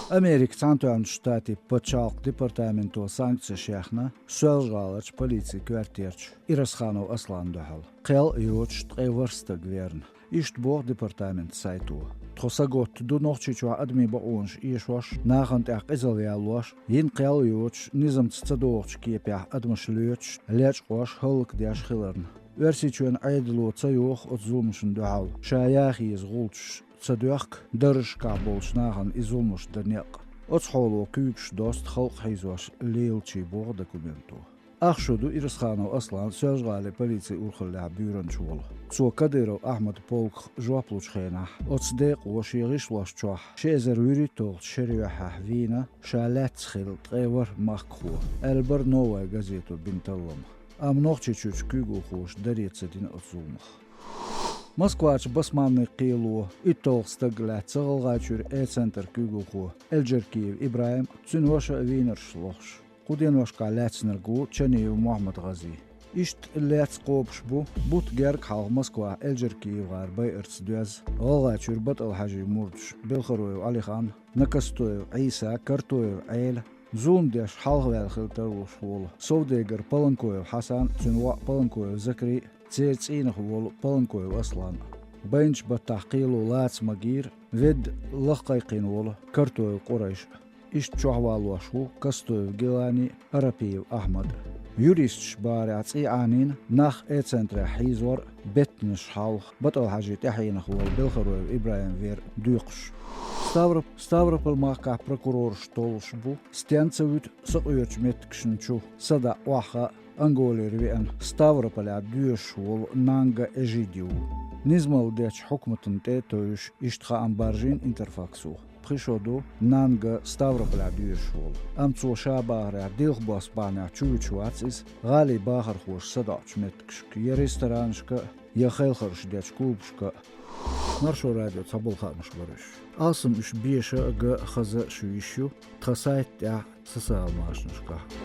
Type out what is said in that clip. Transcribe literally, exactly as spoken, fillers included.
Американ Цхьаьнатоьхначу Штатийн пачхьалкхан департаменто санкцеш яьхна Соьлжа-ГӀаларчу полицин коьртера Ирасханов Асланна дуьхьал. Кхел а йоцуш, ткъе ворхӀ стаг верна. Иштта боху департаментан сайто. Тхо саготта ду Нохчийчохь адамийн бакъонаш эшош, нахана тӀехь къизалла ялош, йина кхел а йоцуш, низамца ца догӀучу кепехь адамаш лоьцуш, лечкъош, хӀаллакдеш хиларна. Оьрсийчоьнан Ӏедало ца йоху оцу зуламашна дуьхьал, ша яха еза гӀулчаш ца доьхку, даржашкахь болчу нахана и зуламаш дан некъ. Оцу хьоло куьйгаш досту халкъ хьийзош лелачийн, боху документо. Ах шо ду Ирасханов Аслан Соьлжа-ГӀалин полицин урхаллехь буьйранча волу. Цо Кадыров Ахьмадан полках жоп лучу хенахь, оцу декъо шен гӀишлошна чохь ши эзар вуьрхӀитталгӀачу шеран юьххьехь вийна ша лаьцна хилла ткъе ворхӀ махкахо, аьлла бара «Новая газето» бина талламах. Амма Нохчийчуьрчу куьйгалхоша даре ца дина оцу зуламах. Москварчу Басманный кхело итталгӀа стаг лаьцна ГӀалгӀайчуьра «Э-центр» куьйгалхо Эльджеркиев ИбрахӀим, цуьнан ваша а вийнарш лохуш. Кху деношкахь лаьцнарг ву Чаниев Мохьмад-ГӀази. Иштта лаьцна кхобуш бу бутт герга хьалха Москвахь Эльджеркиев-гӀар байарца доьзна ГӀалгӀайчуьра БатӀал-Хьаьжин мурдаш Белхароев Ӏалихан, Накастоев Ӏийса, Картоев Ӏела, зулам деш хьалхаваьлла хила тарлуш волу совдегар Паланкоев Хьасан, цуьнан воӀ Паланкоев Закри, церан цӀийнах волу Паланкоев Аслан. Байначу баттахь кхело лаца магийра ведда лах кхайкхина волу Картоев Къурайш. Иштта чохь валош ву Кастоев Гилани, Арапиев Ахьмад. Юристаш бахарехь, цӀий Ӏанийна нах «Э-центрехь» хьийзор а, беттанаш хьалха БатӀал-Хьаьжин тӀаьхьенах волу Белхароев ИбрахӀим вер а доькхуш. Ставроп-, Ставрополь-махкахь прокурораш толлуш бу стенна ца вуьту сакъоьцучу меттигашна чу садаӀа охьахаа Анголера веана Ставрополехь доьшуш волу Нанга Эжидиу. Низамалла дечу хьукматана тӀе а тевжаш, иштта хаам баржийна Интерфаксо. Пхи шо ду Нанга Ставрополехь доьшуш волу. Амма цо ша бахарехь, дилха бос бахьанехь чу вуьтуш вац иза гӀалин бахархоша садоӀучу меттигашка, я ресторанашка а, я хелхарш дечу клубашка а. Маршо радион цхьаболу хаамаш бара уьш. Алсам уьш беша а, ган а, хаза а шун йиш ю тхан сайта тӀехь, социал машанашкахь а.